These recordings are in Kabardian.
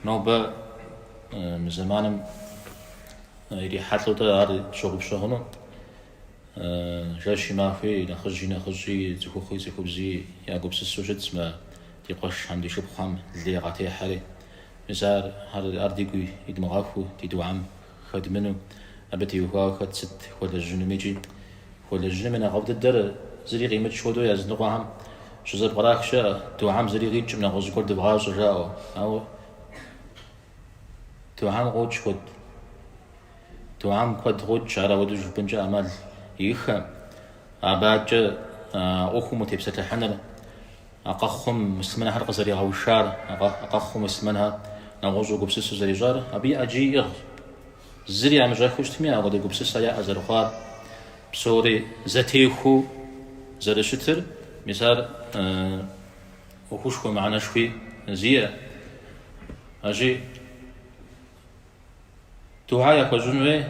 Нобэ мы зэманым ирихьэлӏэу дэ ар тщыгъупщэ хъуну. Жэщи махуи, нэхъыжьи нэхъыщӏи, цӏыхухъуи цӏыхубзи я гупсысэу щытщ мы ди къуэшхэм, ди шыпхъухэм лей къатехьэри. Мис ар, ар дигу идмыгъэхуу, ди дугьэм хэдмыну, абы теухуауэ хэт сыт хуэлэжьынуми икӏи хуэлэжьынуми нэхъыфӏ дыдэр зыри къимыкӏ хуэдэу языныкъуэхэм щызэпкърах щыӏэ, дугьэм зыри къикӏым, нэгъуэщӏ зыгуэр дывгъащӏэ жаӏэу. Ауэ дугьэм къокӏ куэд. Дугьэм куэд къокӏ, ар ауэдэу жыпӏэнкӏэ ӏэмал иӏэххэм. Абы адэкӏэ ӏуэхум утепсэлъыхьыныр, а къэхъум муслъымэнхэр къызэригъэушар, а къэхъум муслъымэнхэр нэгъуэщӏу гупсысэу зэрищӏар, абы и ӏэджи иӏыгъщ. Зыри ямыщӏэхыу щытми, апхуэдэ гупсысэ яӏэ зэрыхъуар, псори зэтехуэу зэрыщытыр, мис ар ӏуэхушхуэ, мыхьэнэшхуи зиӏэ. Аращи, Дугьэ яхуэщӏын хуей,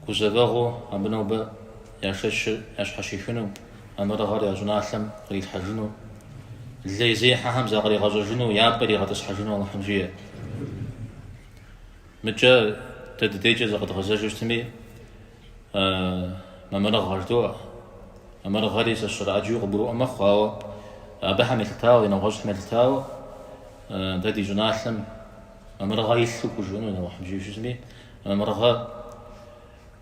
гузэвэгъуэу абы нобэ яшэчыр ящхьэщихыну, мамырыгъэр я щӏыналъэм кърилъхьэжыну, лейзехьэхэм закъригъэщӏэжыну, я пӏэ иригъэтӏысхьэжыну Алыхьым жиӏэ. Мыкӏэ дэ дыдейкӏэ зыкъыдгъэзэжу щытми, мамырыгъэ жыдоӏэ. Мамырыгъэри сэ сщӏэрэ ӏэджэуи къыбгурыӏуэ мэхъу, ауэ абыхэм елъытауэ, нэгъуэщӏхэм елъытауэ дэ ди щӏыналъэм Мамырыгъэ илъу пхужыӏэну Алыхьым жиӏэу щытми, мамырыгъэ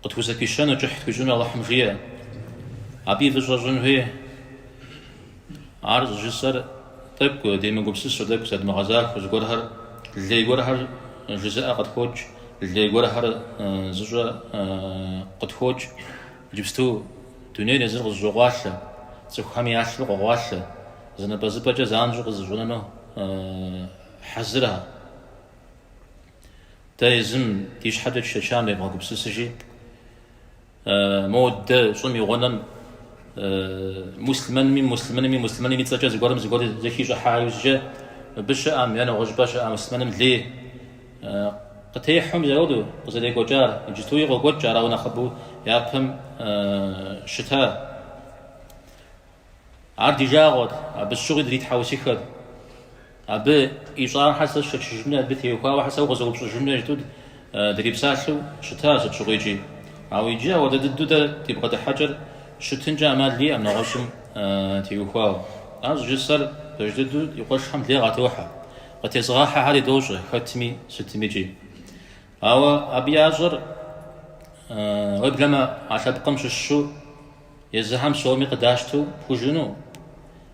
къытхузэпищэну, кӏыхь тхуищӏыну Алыхьым жиӏэ. Абы и фӏыщӏэ щӏын хуей. Ар щӏыжысӏэр тӏэкӏу демыгупсысу, тӏэкӏу зэдмыгъэзахуэу зыгуэрхэр, лей гуэрхэр жызыӏэ къытхокӏ, лей гуэрхэр зыщӏэ къытхокӏ. Иджыпсту дунейр езыр къызэщӏогъуалъэ, цӏыхухэми я лъыр къогъуалъэ, зы напӏэзыпӏэкӏэ занщӏэу къызэщӏэнэну хьэзырхэ. Дэ езым ди щхьэкӏэ тшэчам девгъэгупсысыжи, модэ щӏым и гъунэм муслъымэнми, муслъымэнми, муслъымэным и цӏэкӏэ зыгуэрым зыгуэр зэхищӏыхьа иужькӏэ, мыбы щыӏэм е нэгъуэщӏыпӏэ щыӏэ муслъымэным лей къытехьэу мис апхуэдэу къызэрекӏуэкӏар, иджыстуи къокӏуэкӏ, ар ауэ нэхъыбэу япэм щыта. Ар ди жагъуэт, абы щыгъуи дритхьэусыхэт. Абы ищӏахэр сэ сшэчыжыну, абы теухуауэ сэ укъызэупщӏыжыну жытӏэу дрипсалъэу щыта сыт щыгъуи икӏи. Ауэ иджы ауэдэ дыдэу дэ ди бгъэдыхьэкӏэр щытынкӏэ ӏэмал иӏэм нэгъуэщӏым теухуауэ. Ар щӏыжысӏэр пэж дыдэу ди къуэшхэм лей къатохьэ. Къытезыгъахьэхэри дощӏэ, хэтми, сытми икӏи. Ауэ абы ящӏэр уеблэмэ а лъэпкъым щыщу Езыхэм псоми къыдащтэу пхужыӏэну.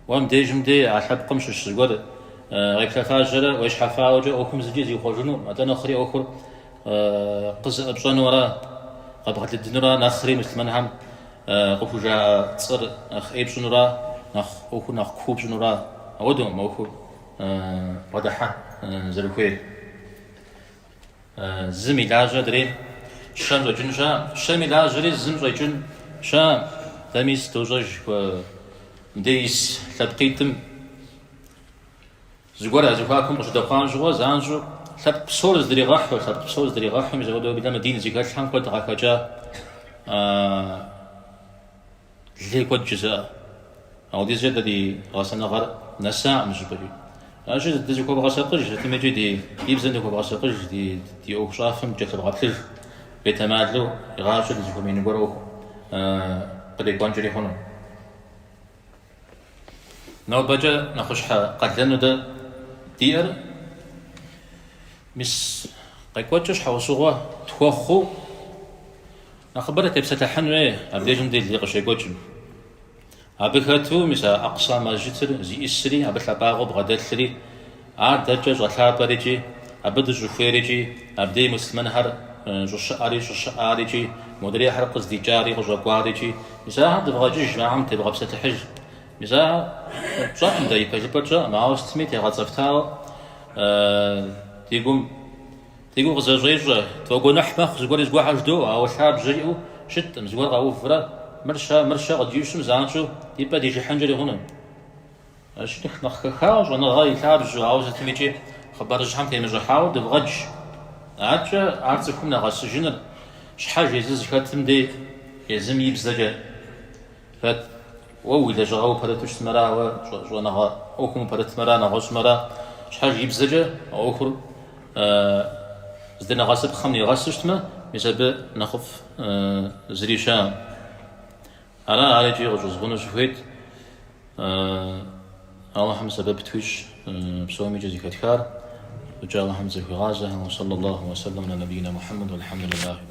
Уэ мыбдежым дей а лъэпкъым щыщ зыгуэр къеплъэфажьэрэ уещхьэфауэкӏэ ӏуэхум зыкӏи зихъуэжыну, атӏэ нэхъри ӏуэхур къызэӏыпщӏэнура, къэбгъэлыдынура, нэхъри муслъымэнхэм къыхужаӏэ цӏэр нэхъ ӏей пщӏынура, нэхъ ӏуэхур нэхъ куу пщӏынура. Ауэдэукъым ӏуэхур бгъэдыхьэ зэрыхуейр. Зым и лажьэ адрей щэм щӏэкӏын щыӏэм, щэм и лажьэри зым щӏэкӏын щыӏэм. Дэ мис дощӏэж мыдей ис лъэпкъитӏым зыгуэр я зэхуакум къыщыдэхъуам щыгъуэ занщӏэу лъэпкъ псор здригъэхьу, лъэпкъ псор здригъэхьу, мис апхуэдэу уеблэмэ дин зыхэлъхэм куэд къахэкӏа. Лей куэд жызыӏэ. Ауэдизкӏэ дэ ди гъэсэныгъэр нэсакъым зыщӏыпӏэкӏи. Аращи, дызыхуэвгъэсакъыж, сытми икӏи ди ди бзэм дыхуэвгъэсакъыж, ди ди ӏуэхущӏафэм кӏэлъывгъэплъыж. Бетэмалу игъащӏэ дызыхуэмеину гуэр ӏуэху кърикӏуэнкӏэри хъуну. Нобэкӏэ нэхъыщхьэ къалэну дэ диӏэр мис къекӏуэкӏыр щхьэусыгъуэ тхуэхъуу, Нэхъыбэрэ тепсэлъыхьын хуей абдежым дей лей къыщекӏуэкӏым. Абы хэту, мис а Акъса мэжджытыр зиӏысри, абы лъапӏагъэу бгъэдэлъри, ар дэркӏэ щӏэлъапӏэр икӏи, абы дыщӏыхуейр икӏи, абдей муслъымэнхэр щӏыщыӏэри, щӏыщыӏар икӏи, модрейхэр къыздикӏари, къыщӏэкӏуар икӏи, мис ахэр дывгъэкӏыж, ахэм тевгъэпсэлъыхьыж. Мис ахэр тщӏэкъым дэ, и пэжыпӏэр тщӏэкъым, ауэ сытми тегъэцӏэфтауэ ди гум Ди гур къызэщӏещӏэ, тфӏэгуэныхь мэхъу, зыгуэри зыгуэрхэр жыдоӏэ, ауэ лъабжьэ иӏэу щыткъым, зыгуэр къэуврэ, мыр щэ, мыр щэ къыджиӏэу занщӏэу ди пӏэ дижыхьынкӏэри хъуну. Аращи, нэхъ хэхауэ щӏэныгъэ и лъабжьэу, ауэ сытми икӏи хъыбарыжьхэм темыщӏыхьауэ дывгъэдж. Адэкӏэ ар цӏыхум нэгъэсыжыныр, щхьэж езыр зыхэтым дей езым и бзэкӏэ хэт уэ уи лэжьыгъэ упэрыту щытмэра, уэ щӏэныгъэ ӏуэхум упэрытмэра, нэгъуэщӏмэра, щхьэж и бзэкӏэ а ӏуэхур. здынэгъэсыпхъэм нигъэсу щытмэ, мис абы нэхъыфӏ зыри щыӏэкъым. Ара ар икӏи къыщӏызгъуну сыхуейт, Алыхьым сэбэп тхуищӏ псоми икӏи зэхэтхар, фӏыкӏэ Алыхьым дызэхуигъазэ, уэ саллаллаху уэ саллам аля набийна Мухьэммэд, уэлхьэмдулиллахи.